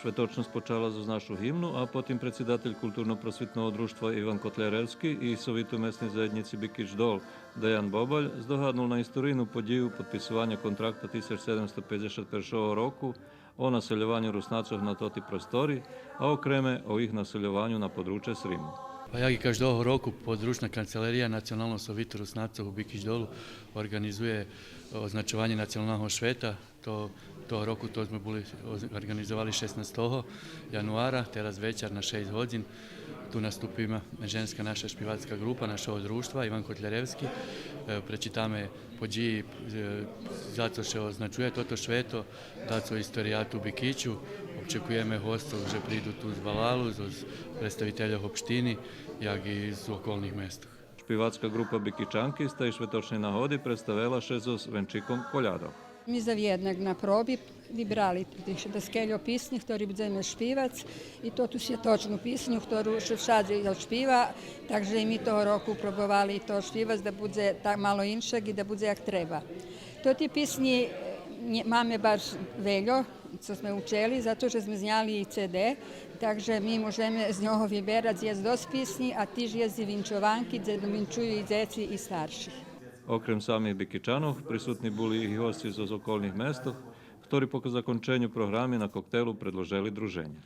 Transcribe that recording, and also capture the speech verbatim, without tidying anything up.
Шветочносц почала зоз нашу гимну, а потим предсидатель Културно-просвитного дружтва Иван Котляревски и Совиту месней заєднїци Бикич Дол Даян Бобаль здогаднул на историйну подїю подписованя контракта тисяч седемсто пейдзешат першого року о насельованю Руснацох на тоти простори, а окреме о їх насельованю на подручє Сриму. Па як и каждого року, Подручна канцелария Националного совиту Руснацох у Бикич Долу орґанизує означованє националного швета. То, того року то зме були оз-, орґанизовали шеснастого януара, тераз вечар на шейсц годзин. Ту наступима женска наша шпивацка ґрупа нашого дружтва Иван Котляревски. Е, пречитаме подїї, е, за цо ше означує тото швето, дацо историяту у Бикичу. Очекуєме госцох же приду ту з Балалу, з, з представительох општини, як и з околних местох. Шпивацка ґрупа Бикичанки з тей шветочней нагоди представела ше зоз венчиком колядох. Ми завиєднак на проби вибрали тих шедаскельо писнї, хтори будземе шпивац, и то ту сьвєточну писню, хтору ше вшадзи шпива, так же и ми того року пробовали то шпивац да будзе так мало иншак и да будзе як треба. Тоти писнї, е, нє, маме баш вельо, цо зме учели, зато же зме зняли и Ц Д, так же ми можеме з нього виберац єст досц писнї, а тиж єст и винчованки, дзе винчую и дзеци и старших. Окрем самих Бикичанох, присутни були и госци зоз околних местох, хтори по законченю програми на коктелу предложели друженє.